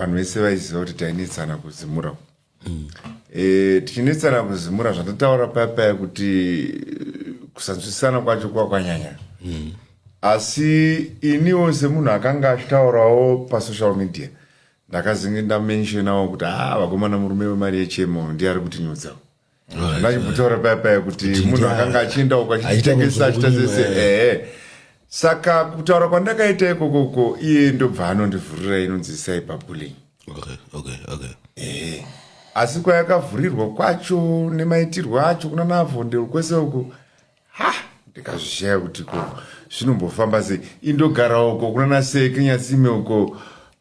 Vanhu vese vaiziva kuti tainetsana kuZimura. E, tichinetsana kuZimura, zvandataura paya paya kuti kusanzwisisana kwacho kwakwanyanya. Asi iniwo semunhu akanga achitaurawo pasocial media, ndakazinge ndamentionawo kuti ha, vakomana, murume wemari yechemo ndiye ari kutinyudza. Ndachimbotaura paya paya kuti munhu akanga achienda uko achitengesa, achiita sese. Ehe, saka kutaura kwandakaita ikokoko, iye ndobva anondivhurira inonzi cyberbullying. Ehe, asi kwayakavhurirwa kwacho nemaitirwo acho kuna navhondero kwese uko, ha, ndikazvishaya kuti ko zvinombofamba sei. Indogara uko kuna naseke Nyatsime uko.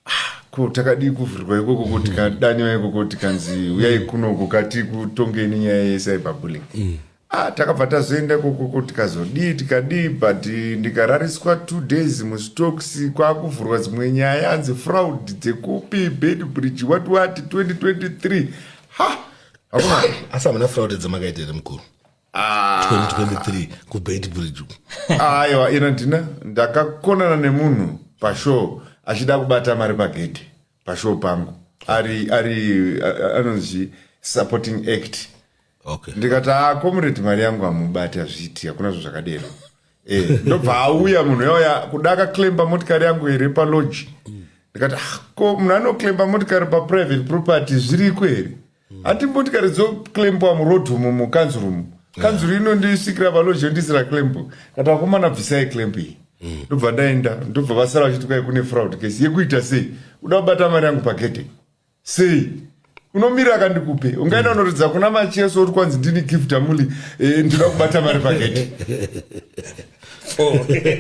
Ah, ko takadii kuvhurirwa ikoko, ko tikadaniwa ikoko, tikanzi uyai kunoko kati kutongei nenyaya yecyberbullying? Ah, takabva tazoenda ikokoko, tikazodii, tikadii, but ndikarariswa 2 days muStokes, kwakuvhurwa dzimwe nyaya, anzi fraud dzekupi, Beitbridge, what what, 2023. Ha, hakuna. Asi hamuna fraud dzamakaita here, mukuru? Ah. 2023 kuBeitbridge uku. Aiwa, ina ndina ndakakonana nemunhu pashow achida kubata mari pagedhe pashow pangu, ari anonzi supporting act. Ndikati, "A, comrade, mari yangu hamubati, hazviiti, hakuna zvo zvakadero." Ndobva auya munhu yauya kuda akaclaimba motikari yangu here palodge. Ndikati, "Ah, ko munhu anoclaimba motikari paprivate property zviriko here? Hati motikari dzoclaimbwa muroad umu, mukanzuru umu, kanzuru inondisvikira palodge yondisira clamp." Kati, "Vakomana, bvisai clamp iyi." Ndobva ndaenda, ndobva vasara vachiti kwai kune fraud case yekuita sei, uda kubata mari yangu pagedhe sei? Unomira akandikupe, ungaenda unoridza kuna Macheso uri kwanzi ndini Gift Amuli, ndinoda kubata mari pagedhe.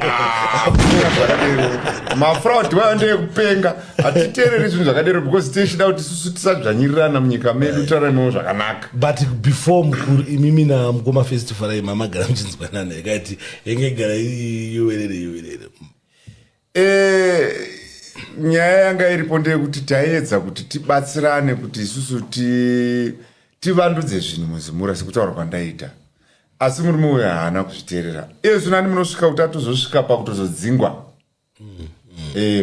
Ah, zvakadero mafraud wayo ndeyekupenga. Hatiteereri zvinhu zvakadero because tichida kuti isusu tisadzvanyirirana munyika medu, taramewo zvakanaka. But before, mukuru, imimi namukoma First Farai mamagara muchinzwanana, yakati yenge gara iri yowerere yowerere? Nyaya yanga iripo ndeyekuti taiedza kuti tibatsirane kuti isusu tivandudze zvinhu muZimura sekutaura kwandaita, asi murume uyu haana kuzviteerera. Iye zvino ani munosvika kuti atozosvika pakutozodzingwa.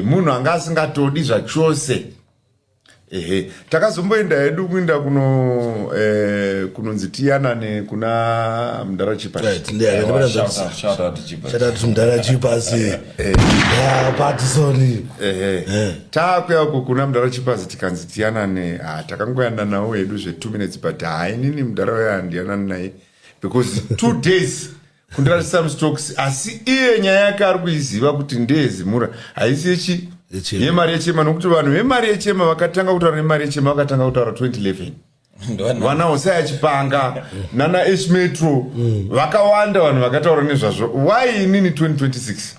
Munhu anga asingatodi zvachose. Ehe, takazomboenda hedu kuenda kuno kunonzi tiyanane kuna mudhara Chipas. Right, Shout out to Chipas. Shout out to mudhara Chipasi ya Patisoni. Ehe, taakuya uko kuna mudhara Chipasi, tikanzi tiyanane. Ha, takangoyananawo hedu zve2 minutes, but hainini mudhara uyo handiyanani naye because 2 days kundirarisa muStokes, asi iye nyaya yake ari kuiziva kuti ndeyeZimura, haisi yechi Yechema. Yemari yechema, nokuti vanhu vemari yechema vakatanga kutaura nemari yechema, vakatanga kutaura 2011. Vana Hosea Chipanga nana H Metro, vakawanda vanhu vakataura nezvazvo. Why inini 2026?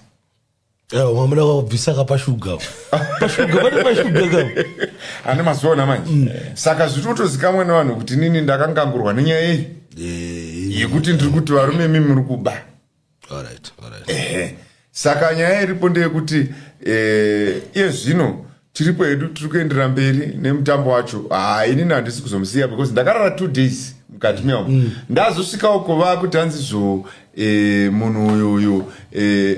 Mamuda kubvisa kapashuga, pashuga, pane pashuga ka. Ane mazuva manje, saka zviri kutozikamwa nevanhu kuti inini ndakangangurwa nenyaya iyi yekuti ndiri kuti varume imi muri kuba. All right. Ehe, saka nyaya iripo ndeyekuti iye zvino tiripo hedu, tiri kuenderera mberi nemutambo wacho. Ha, inini handisi kuzomusiya because ndakarara 2 days mukati meamo. Ndazosvikawo kuva kuti hanzi zvo munhu uyu uyu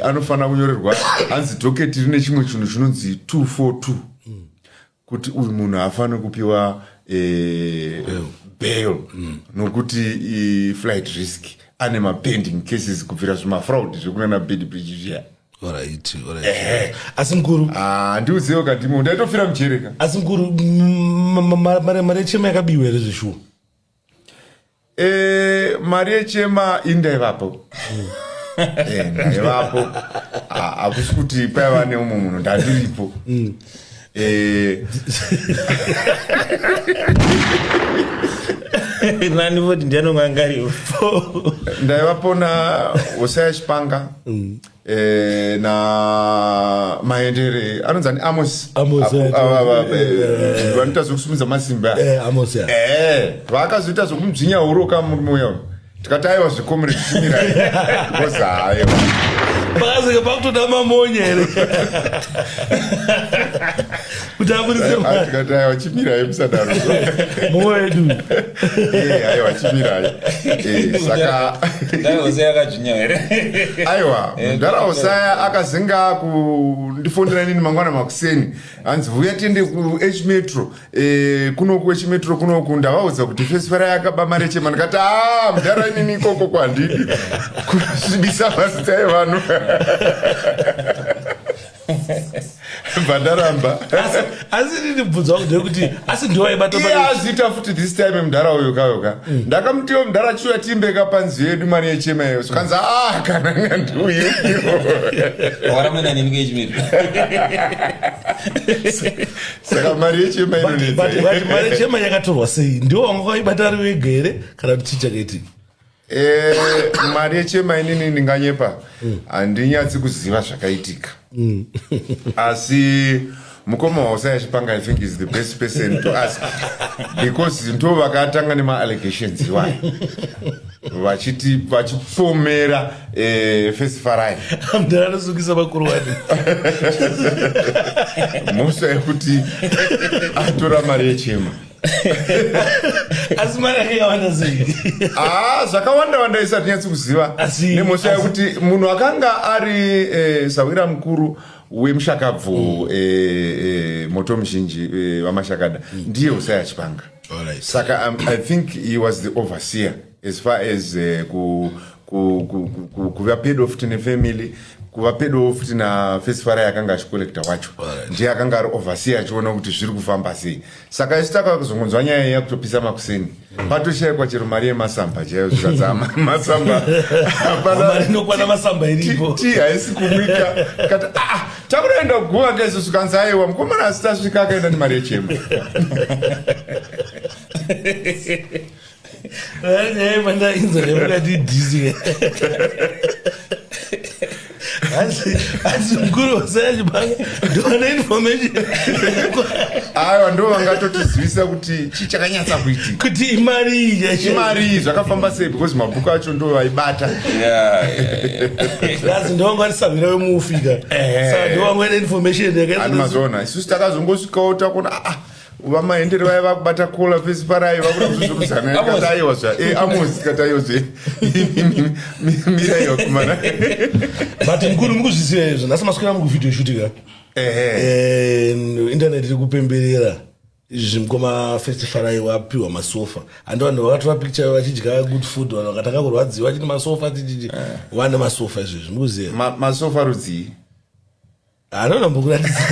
anofanira kunyorerwa, hanzi docket rine chimwe chinhu chinonzi 242 kuti uyu munhu haafaniri kupiwa bail nokuti flight risk, ane mapending cases kubvira zvimafraud zvekunana Beitbridge zviya. All right. Asi mukuru, Ah, ndiudzewo kadimo, ndaitofira mujereka. Asi mukuru, mari yechema yakabiwa here zveshuwa? Mari yechema indaivapo. Ndaivapo. Ah, hakusi kuti paiva neumwe munhu, ndandiripo. Nani voti ndiani anga aripo? Ndaivapo na Hosea Chipanga, na Maendere, anonzi ani, Amos. Amos, Vanoita zvekusumudza masimba. Amos, ya. Vakazoita zvokumudzvinya huro kamurume uya. Tikati aiwa, zvecomrade chimirai, because haiwa. Pakazenge pakutoda mamonya here kuti aburitse mari? Tikati, "Aiwa, chimirai, musadaro." Mumwe wedu. Aiwa, chimirai. Saka Ndaiose yakadzvinya here? Aiwa, mudhara Hosaya akazinga kundifonera nini mangwana makuseni, hanzi, "Vuya tiende kuH Metro, kunoku H Metro kunoku, ndavaudza kuti Festival yakaba mari yechema." Ndikati, "A, mudhara, inini ikoko kwandidi kusvibisa mazita evanhu." Bvandaramba. Asi nini bvunzo wangu ndeyekuti, asi ndiwaibata Iye azviita futi this time, mudhara uyu kayoka. Ndakamutiwo, "Mudhara, chiuya tiimbeka panzi yedu mari yechema iyo." Zvikanzi, "A, kana ngandiuye." Waramena nini kuH Metro? Saka mari yechema But inonetsa. But mari yechema yakatorwa sei? Ndiwo wanga waibata ari wega here, kana kuti chii chakaitika? Mari yechema, inini ndinganyepa, handinyatsi kuziva zvakaitika, asi mukoma waUsaya Chipanga, I think, is the best person to ask, because ndo vakatanga nemaallegations iwayo, vachiti vachipomera Festifarai. Mudhara anosungisa makuru wani. Mhosva yekuti atora mari yechema. Asi mari yake yakawanda sei? Ah, zvakawanda wanda isati nyatsi kuziva. Nemhosva yekuti munhu akanga ari sawira mukuru wemushakabvu, moto muzhinji, vamashakada, ndiye Usaya Chipanga. Saka I think he was the overseer as far as kuva pedo futi nefamily, kuva pedo futi naFestival yakanga achicollecta wacho. Ndiye akanga ari overseer, achiona kuti zviri kufamba sei. Saka isu takazongonzwa nyaya yakutopisa makuseni, patoshayikwa chero mari yemasamba chaiyo, zvikadza masamba hapana. Mari inokwana masamba iripo. Ti haisi kumwika. Kati, "Ah, takudaenda kuguva kaisusu." Kanzi, "Aiwa, mukomana asi tasvika akaenda nemari yechema." Nyaya pandainzwa nemukati dhisi, asi mukuru Wasaya Chipanga ndoane information? Aiwa, ndo vangatotizivisa kuti chii chakanyatsa kuitika. Kuti imari iyi? Imari iyi zvakafamba sei, because mabhuku acho ndo vaibata. Asi ndowanga ari wemufi ka, saka ndowanga ine information. Ani Yakaita. Mazoona, isusu takazongosvikawo takuona, aa, vamahendere vaya vakubata kola fesifarai, vakuda kuzvozvoruzana. Tikati, "Aiwa zva Amos." Tikati, "Aiwa zve, mirai vakomana." But mukuru, mukuzviziva izvo, nhasi maswera mukuvideo shoot ka? Ehe. Internet iri kupemberera izvi, mukoma Festival wapiwa masofa. Handi vanhu vakatora picture vachidya good food, vanhu vakatanga kurwadziwa chini, masofa chichichi, wane masofa izvezvi, mukuziva? Masofa rudzii? Hanona mbokuratidza.